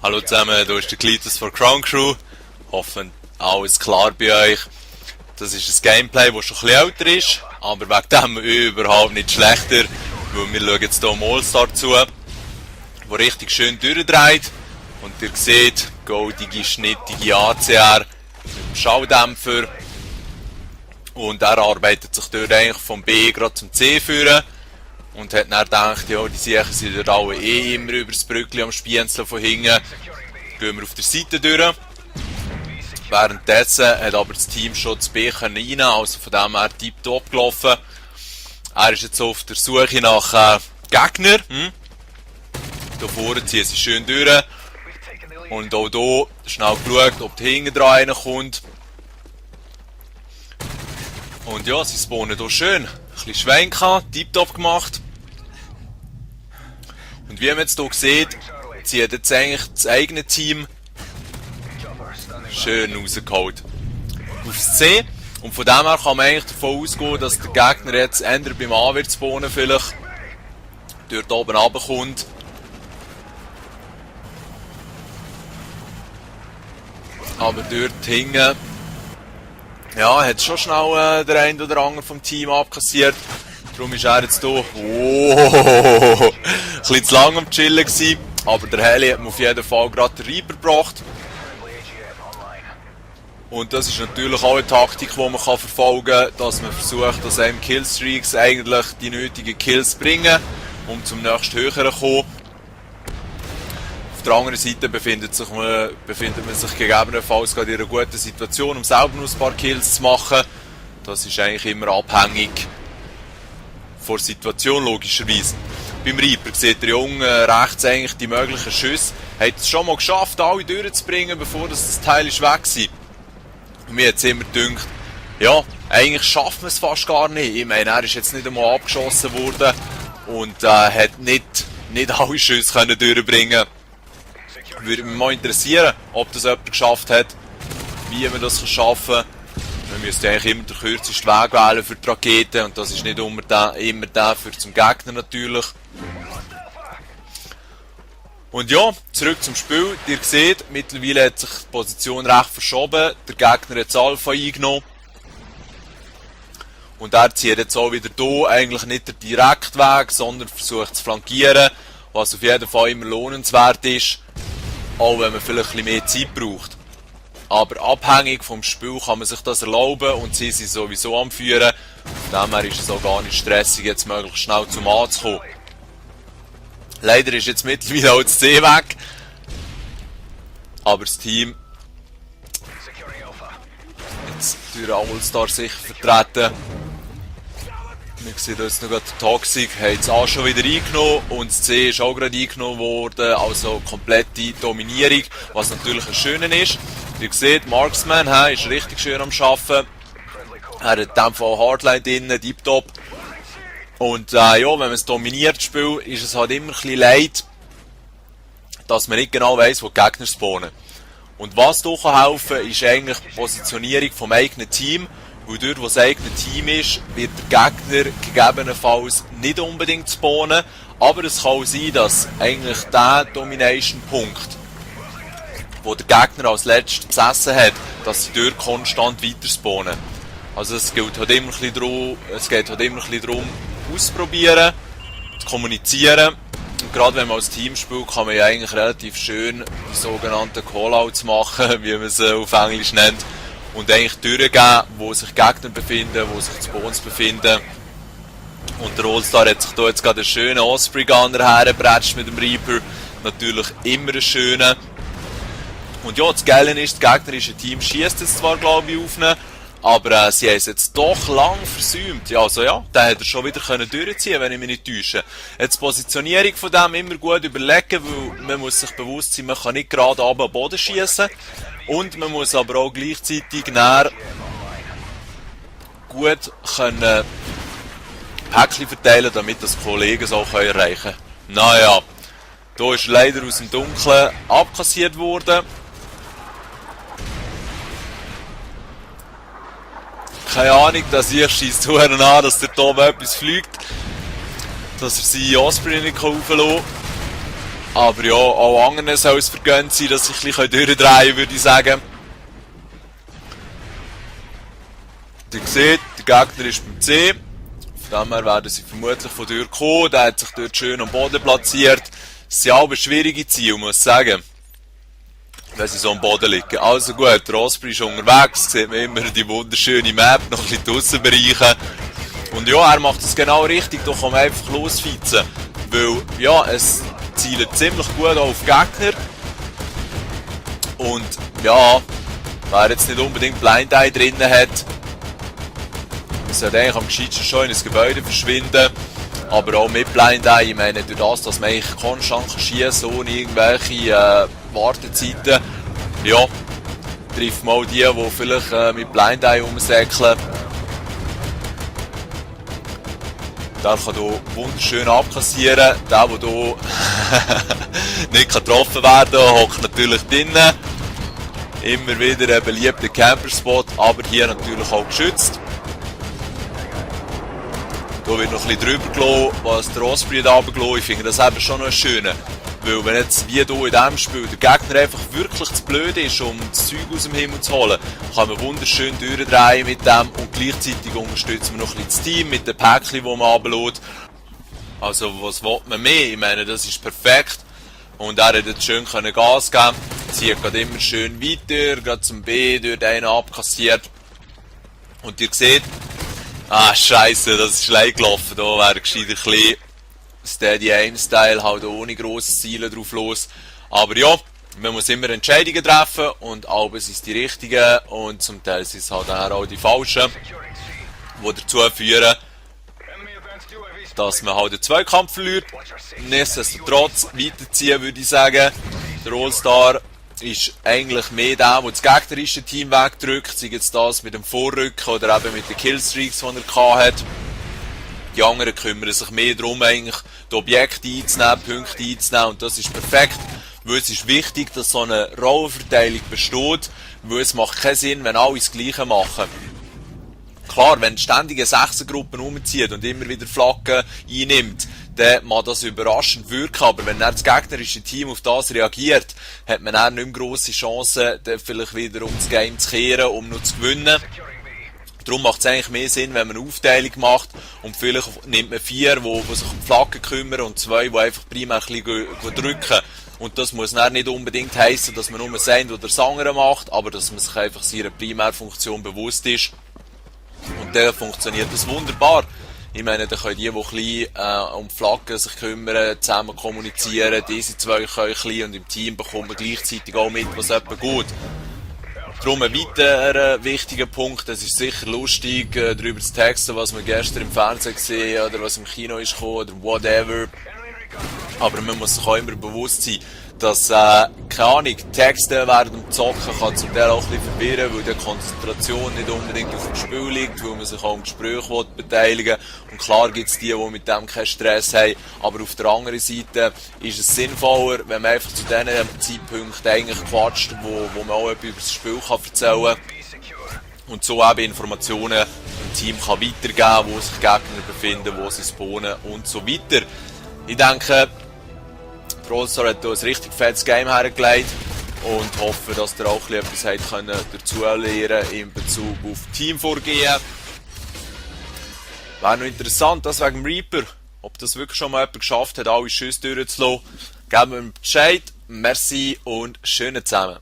Hallo zusammen, hier ist der Klitus von Crown Crew. Hoffen, alles klar bei euch. Das ist ein Gameplay, das schon ein bisschen älter ist, aber wegen dem überhaupt nicht schlechter, weil wir schauen jetzt hier im All-Star zu, der richtig schön durchdreht. Und ihr seht, goldige, schnittige ACR mit dem Schalldämpfer. Und er arbeitet sich dort eigentlich vom B gerade zum C führen. Und hat dann gedacht, ja, die Siechen sind dort alle immer über das Brückli am Spienzeln von hinten. Gehen wir auf der Seite durch. Währenddessen hat aber das Team schon das B rein, also von dem her tiptop gelaufen. Er ist jetzt auf der Suche nach Gegner. Hier vorne ziehen sie schön durch. Und auch hier schnell geschaut, ob der hinten dran einer kommt. Und ja, sie spawnen hier schön. Ein bisschen Schwenken, tiptop gemacht. Und wie man jetzt hier sieht, zieht jetzt eigentlich das eigene Team schön rausgeholt aufs C. Und von dem her kann man eigentlich davon ausgehen, dass der Gegner jetzt entweder beim A wird spawnen vielleicht, dort oben runterkommt. Aber dort hinten, ja, hat schon schnell der ein oder andere vom Team abkassiert. Darum ist er jetzt hier, ein bisschen zu lang am Chillen gewesen. Aber der Heli hat mir auf jeden Fall gerade den Reaper gebracht. Und das ist natürlich auch eine Taktik, die man verfolgen kann, dass man versucht, dass einem Killstreaks eigentlich die nötigen Kills bringen, um zum nächsten höheren zu kommen. Auf der anderen Seite befindet man sich gegebenenfalls gerade in einer guten Situation, um selber noch ein paar Kills zu machen. Das ist eigentlich immer abhängig von der Situation, logischerweise. Beim Reaper sieht der Junge rechts eigentlich die möglichen Schüsse. Er hat es schon mal geschafft, alle durchzubringen, bevor das Teil ist weg war. Und mir hat es immer gedacht, ja, eigentlich schafft man es fast gar nicht. Ich meine, er ist jetzt nicht einmal abgeschossen worden und hat nicht alle Schüsse durchbringen können. Würde mich mal interessieren, ob das jemand geschafft hat, wie man das schaffen kann. Man müsste eigentlich immer den kürzesten Weg wählen für die Raketen und das ist nicht immer der für zum Gegner natürlich. Und ja, zurück zum Spiel. Ihr seht, mittlerweile hat sich die Position recht verschoben. Der Gegner hat das Alpha eingenommen. Und er zieht jetzt auch wieder hier eigentlich nicht den Direktweg, sondern versucht zu flankieren, was auf jeden Fall immer lohnenswert ist, auch wenn man vielleicht ein bisschen mehr Zeit braucht. Aber abhängig vom Spiel kann man sich das erlauben und sie sind sowieso am Führen. Von dem her ist es auch gar nicht stressig, jetzt möglichst schnell zum A zu kommen. Leider ist jetzt mittlerweile auch das C weg. Aber das Team jetzt durch All-Star sicher vertreten. Wir sehen jetzt noch gerade Toxic, hat es A schon wieder eingenommen und das C ist auch gerade eingenommen worden. Also komplette Dominierung, was natürlich ein schöner ist. Ihr seht, Marksman ist richtig schön am Arbeiten. Er hat in dem Fall Hardline drin, Deep-Top. Und ja, wenn man es dominiert, das Spiel, ist es halt immer ein bisschen leid, dass man nicht genau weiss, wo die Gegner spawnen. Und was hier helfen kann, ist eigentlich die Positionierung vom eigenen Team. Weil dort, wo das eigene Team ist, wird der Gegner gegebenenfalls nicht unbedingt spawnen. Aber es kann auch sein, dass eigentlich der Domination-Punkt, wo der Gegner als letztes besessen hat, dass sie dort konstant weiter spawnen. Also es geht halt immer ein bisschen darum, auszuprobieren, zu kommunizieren. Und gerade wenn man als Team spielt, kann man ja eigentlich relativ schön die sogenannten Callouts machen, wie man sie auf Englisch nennt. Und eigentlich durchgehen, wo sich Gegner befinden, wo sich die Spawns befinden. Und der All-Star hat sich hier jetzt gerade einen schönen Osprey Gunner hergebratscht mit dem Reaper. Natürlich immer einen schönen. Und ja, das Geile ist, das gegnerische Team schießt jetzt zwar, glaube ich, auf ihn, aber sie haben es jetzt doch lang versäumt. Ja, also ja, den hätte er schon wieder durchziehen können, wenn ich mich nicht täusche. Jetzt die Positionierung von dem immer gut überlegen, weil man muss sich bewusst sein, man kann nicht gerade am Boden schießen. Und man muss aber auch gleichzeitig näher gut Päckchen verteilen, damit das Kollegen es auch erreichen können. Naja, hier ist leider aus dem Dunkeln abkassiert worden. Keine Ahnung, dass ich schießt an, dass der Tom etwas fliegt. Dass er seine Osprey nicht rauflassen kann. Aber ja, auch anderen soll es vergönnt sein, dass sie ein bisschen durchdrehen können, würde ich sagen. Ihr seht, der Gegner ist beim C. Von dem her werden sie vermutlich von dort kommen. Der hat sich dort schön am Boden platziert. Es sind aber schwierige Ziele, muss ich sagen, wenn sie so am Boden liegen. Also gut, der Osprey ist unterwegs. Sieht man immer die wunderschöne Map, noch ein bisschen die Aussenbereiche. Und ja, er macht es genau richtig. Da kann man einfach losfeizen. Weil, ja, es zielt ziemlich gut auf Gegner. Und ja, wer jetzt nicht unbedingt Blind Eye drin hat, sollte eigentlich am gescheitsten schon in ein Gebäude verschwinden. Aber auch mit Blind Eye, ich meine, durch das, dass man eigentlich konstant schießen kann, ohne irgendwelche Wartezeiten, ja, trifft man auch die vielleicht mit Blind Eye rumsäckeln. Der kann hier wunderschön abkassieren. Der hier nicht getroffen werden kann, hockt natürlich drinnen. Immer wieder ein beliebter Camperspot, aber hier natürlich auch geschützt. Hier wird noch ein bisschen drüber gelassen, was der Osprey da runtergelassen. Ich finde das eben schon noch schön. Weil wenn jetzt wie hier in diesem Spiel der Gegner einfach wirklich zu blöd ist, um das Zeug aus dem Himmel zu holen, kann man wunderschön durchdrehen mit dem und gleichzeitig unterstützen wir noch ein bisschen das Team mit den Päckchen, die man runterlässt. Also was will man mehr? Ich meine, das ist perfekt. Und er hat jetzt schön Gas geben. Zieht gerade immer schön weiter, gerade zum B, dort einen abkassiert. Und ihr seht, Scheiße, das ist leid gelaufen. Da wäre gescheiter ein bisschen Steady Aim Style, halt ohne grosses Zielen drauf los. Aber ja, man muss immer Entscheidungen treffen und alle sind es die richtigen und zum Teil sind es halt auch die falschen, die dazu führen, dass man halt den Zweikampf verliert. Nichtsdestotrotz weiterziehen, würde ich sagen. Der All-Star ist eigentlich mehr der das gegnerische Team wegdrückt, sei jetzt das mit dem Vorrücken oder eben mit den Killstreaks, die er hatte. Die anderen kümmern sich mehr darum, eigentlich die Objekte einzunehmen, Punkte einzunehmen und das ist perfekt, weil es ist wichtig, dass so eine Rollenverteilung besteht, weil es macht keinen Sinn, wenn alle das Gleiche machen. Klar, wenn ständig eine Sechsergruppe umzieht und immer wieder Flaggen einnimmt, dann mag das überraschend wirken, aber wenn dann das gegnerische Team auf das reagiert, hat man dann nicht mehr grosse Chancen, dann vielleicht wieder um das Game zu kehren, um noch zu gewinnen. Darum macht es eigentlich mehr Sinn, wenn man eine Aufteilung macht und vielleicht nimmt man 4, die sich um die Flaggen kümmern und 2, die einfach primär ein bisschen drücken. Und das muss dann nicht unbedingt heissen, dass man nur das eine oder das andere macht, aber dass man sich einfach seiner Primärfunktion bewusst ist. Und dann funktioniert das wunderbar. Ich meine, da können die ein bisschen um die Flaggen sich kümmern, zusammen kommunizieren, diese 2 können ein bisschen und im Team bekommen wir gleichzeitig auch mit, was etwa gut. Darum ein weiterer wichtiger Punkt, es ist sicher lustig, darüber zu texten, was wir gestern im Fernsehen gesehen oder was im Kino ist gekommen oder whatever. Aber man muss sich auch immer bewusst sein, dass, keine Ahnung, Texte während dem Zocken kann zum Teil auch ein bisschen verwirren, weil die Konzentration nicht unbedingt auf dem Spiel liegt, weil man sich auch am Gespräch beteiligen will. Und klar gibt es die mit dem keinen Stress haben, aber auf der anderen Seite ist es sinnvoller, wenn man einfach zu diesen Zeitpunkten eigentlich quatscht, wo man auch etwas über das Spiel kann erzählen kann. Und so eben Informationen im Team kann weitergeben, wo sich Gegner befinden, wo sie spawnen und so weiter. Ich denke, der All-Star hat hier ein richtig fettes Game hergelegt und hoffe, dass ihr auch etwas dazu lernen in Bezug auf Teamvorgehen. Wäre noch interessant, das wegen dem Reaper, ob das wirklich schon mal jemand geschafft hat, alle Schüsse durchzulassen. Geben wir Bescheid, merci und schönen zusammen.